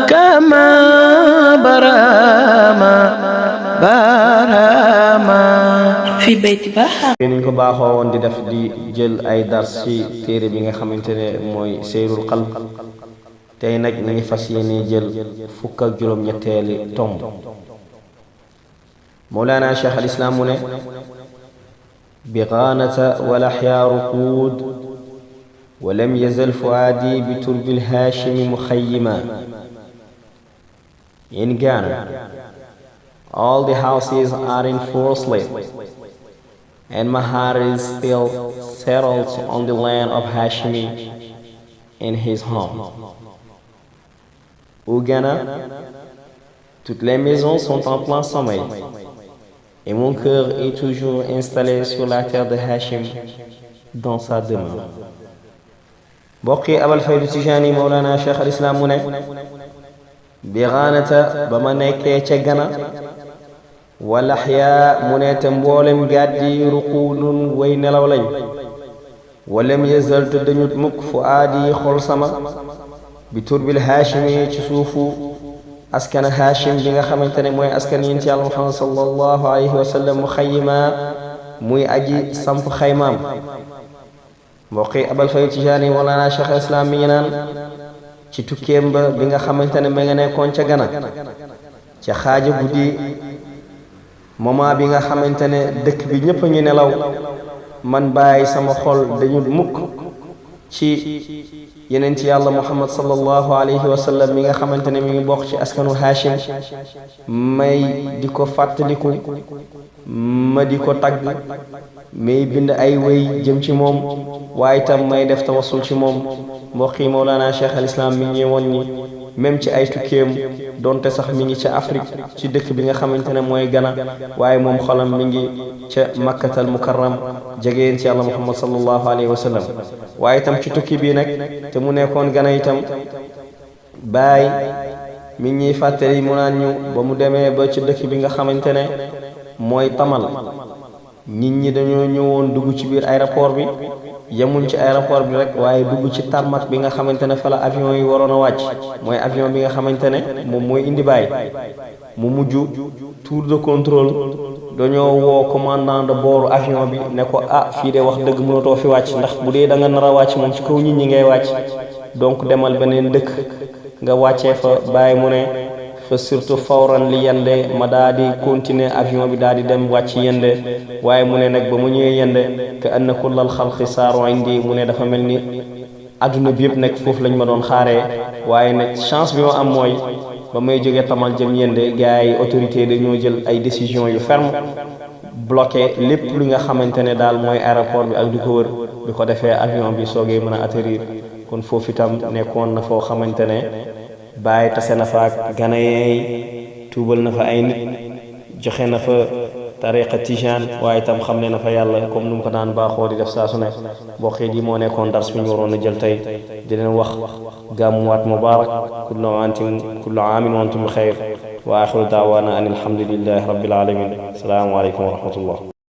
كما براما براما في بيت بحر ni ko baaxoo woon di def di jël ay dars ci téere bi nga xamante ne mooy seyrul qalb tey nag ñu ngi fas yéene jël fukk ak juróom ñetteeli tomb مولانا شيخ الإسلام mu ne بغانة والأحياء ركود ولم يزل فؤادي بترب الهاشم مخيما. In Ghana, all the houses are in full sleep, and my heart is still settled on the land of Hashimi in his home. Au Ghana, toutes les maisons sont en plein sommeil, et mon cœur est toujours installé sur la terre de Hashim dans sa demeure. Bokki Abal Faydu Tijani Mawlana Cheikh al Islam mu ne bi Ghanata ba ma nekkee ca Gana wal ahyaa mu ne te mboolem gàddi ruquudun way nelaw lañ walam yazal te dañut mukk fu aadi xol sama bi turbil Haashimi ci suufu askan Haashim bi nga xamante ne mooy askan yonent Yàlla Muhammad sallallahu alayhi wa sallam mu xayima muy aji samp xaymaam. mbokki Abal Faydu Tijaani Mawlana Cheikh al Islam mi ngi naan ci tukkeem ba bi nga xamante ne ma nga nekkoon ca Gana ca xaaja guddi moment bi nga xamante ne dëkk bi ñépp a ngi nelaw man bàyyi sama xol dañu mukk ci yeneen ci yàlla Muhammad sallallahu alayhi wa sallam mi nga xamante ne mi ngi bokk ci askanu Hashim may di ko fàttaliku ma di ko tagg may bind ay wéy jëm ci moom waaye itam may def tawassul ci moom. mbokk yi Mawlana Cheikh al Islam mi ngi woon ni même ci ay tukkeem donte sax mi ngi ca Afrique ci dëkk bi nga xamante ne mooy Gana waaye moom xolam mi ngi ca Makkatal Mukarram jegeen ci yàlla Muhammad sallallahu alayhi wa sallam. waaye itam ci tukki bii nag te mu nekkoon Gana itam baay mi ngi fàttali mu naan ñu ba mu demee ba ci dëkk bi nga xamante ne mooy Tamal nit ñi dañoo ñëwoon dugg ci biir aéroport bi. yemuñ ci aéroport bi rek waaye dugg ci tarmac bi nga xamante ne fa la avion yi waroon a wàcc mooy avion bi nga xamante ne moom mooy indi baay mu mujj tour de contrôle dañoo woo commandant de bord avion bi ne ko fii de wax dëgg mënatoo fi wàcc ndax bu dee da nga nar a wàcc moom ci kaw nit ñi ngay wàcc donc demal beneen dëkk nga wàccee fa bàyyi mu ne fa surtout fawran li yende ma daa di continuer avion bi daa di dem wàcc yende waaye mu ne nag ba mu ñëwee yende ka anna kullal xalqi saaru indi mu ne dafa mel ni adduna bi yëpp nag foofu lañ ma doon xaaree waaye nag chance bi ma am mooy ba may jógee Tamal jëm yende gars yi autorité dañoo jël ay décision yu ferme bloqué lépp li nga xamante ne daal mooy aéroport bi ak di ko wër bi ko defee avion bi soogee mën a atterrir kon foofu itam nekkoon na foo xamante ne bàyyi tase na fa ak Ghanéen tuubal na fa ay nit joxe na fa tariqa tijaan waaye itam xam ne na fa yàlla comme nu mu ko daan baaxoo di def saa su ne. mbokk yi moo nekkoon dars bi ñu waroon a jël tey di leen wax gàmmuwaat mubaarak kullu aamin wa antum bi xayr wa axiru daawaana an alhamdulillahi rabbil alamin. salaamu aleykum wa rahmatullah.